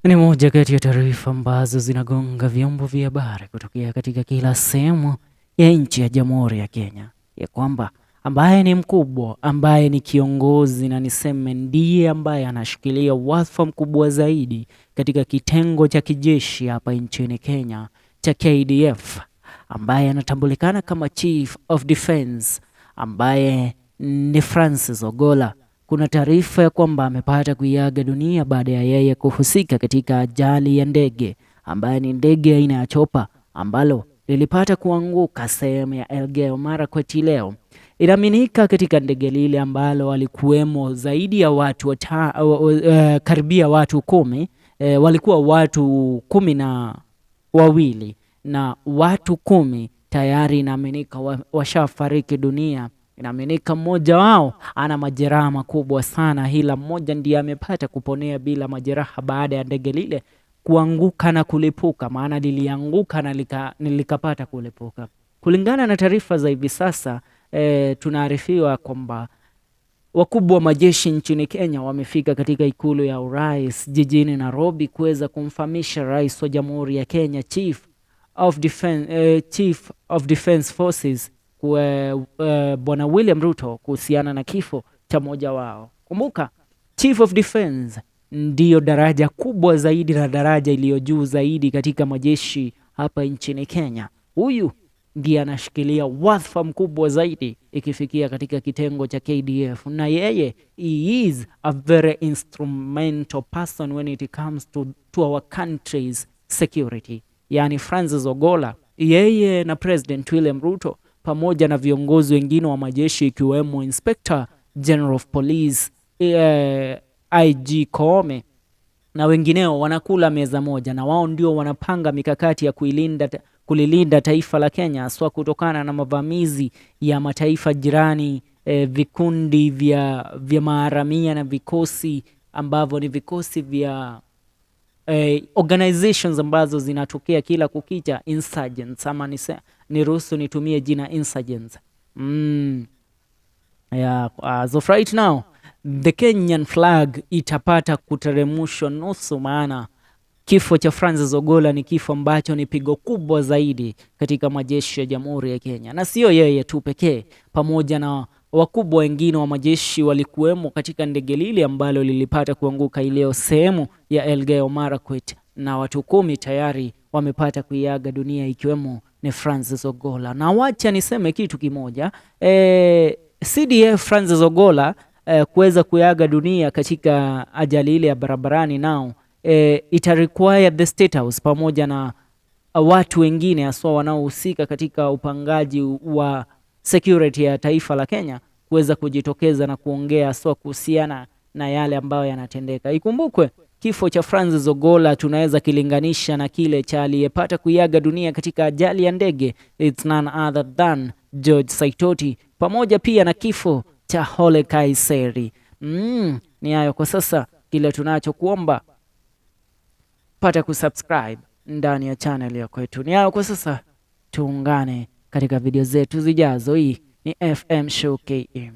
Ni moja kati ya taarifa ambazo zinagonga vyombo vya habari kutokea katika kila sehemu ya nchi ya Jamhuri ya Kenya, ya kwamba ambaye ni mkubwa, ambaye ni kiongozi na niseme ndiye ambaye anashikilia wadhifa mkubwa zaidi katika kitengo cha kijeshi hapa nchini Kenya cha KDF, ambaye anatambulikana kama Chief of Defense, ambaye ni Francis Ogolla. Kuna taarifa ya kwamba amepata kuiaga dunia baada ya yeye kuhusika katika ajali ya ndege ambaye ni ndege aina ya chopper ambalo lilipata kuanguka sehemu ya Elgeyo Marakwet leo. Inaaminika katika ndege lile ambalo walikuwemo zaidi ya watu karibia watu 10, walikuwa watu 12 na watu 10 tayari inaaminika washafariki dunia. Inaaminika mmoja wao ana majeraha makubwa sana, ila mmoja ndiye amepata kuponea bila majeraha baada ya ndege lile kuanguka na kulipuka, maana lilianguka na likapata kulipuka. Kulingana na taarifa za hivi sasa, tunaarifiwa kwamba wakubwa wa majeshi nchini Kenya wamefika katika ikulu ya urais jijini Nairobi kuweza kumfahamisha rais wa Jamhuri ya Kenya, Chief of Defense Forces Bwana William Ruto kuhusiana na kifo cha mmoja wao. Kumbuka Chief of Defense ndiyo daraja kubwa zaidi na daraja iliyo juu zaidi katika majeshi hapa nchini Kenya. Huyu ndiye anashikilia wadhifa mkubwa zaidi ikifikia katika kitengo cha KDF, na yeye he is a very instrumental person when it comes to our country's security. Yani Francis Ogolla, yeye na President William Ruto pamoja na viongozi wengine wa majeshi ikiwemo Inspector General of Police, IG Koome na wengineo wanakula meza moja, na wao ndio wanapanga mikakati ya kulilinda taifa la Kenya haswa kutokana na mavamizi ya mataifa jirani, vikundi vya maharamia na vikosi ambavyo ni vikosi vya organizations ambazo zinatokea kila kukicha, insurgents, ama niruhusu nitumie jina insurgents. Yeah, as of right now the Kenyan flag itapata kuteremushwa nusu, maana kifo cha Francis Ogolla ni kifo ambacho ni pigo kubwa zaidi katika majeshi ya Jamhuri ya Kenya, na sio yeye tu pekee, pamoja na wakubwa wengine wa majeshi walikuwemo katika ndege lile ambalo lilipata kuanguka ileo sehemu ya Elgeyo Marakwet, na watu 10 tayari wamepata kuiaga dunia ikiwemo ni Francis Ogolla. Na wacha niseme kitu kimoja, CDF Francis Ogolla kuweza kuiaga dunia katika ajali ile ya barabarani nao, ita require the State House pamoja na watu wengine haswa wanaohusika katika upangaji wa security ya taifa la Kenya kuweza kujitokeza na kuongea haswa kuhusiana na yale ambayo yanatendeka. Ikumbukwe kifo cha Francis Ogolla tunaweza kilinganisha na kile cha aliyepata kuiaga dunia katika ajali ya ndege, it's none other than George Saitoti, pamoja pia na kifo cha Ole Kaiseri. Ni hayo kwa sasa, kile tunachokuomba pata kusubscribe ndani ya channel ya kwetu. Ni hayo kwa sasa, tuungane katika video zetu zijazo. Hii ni FM Show KM.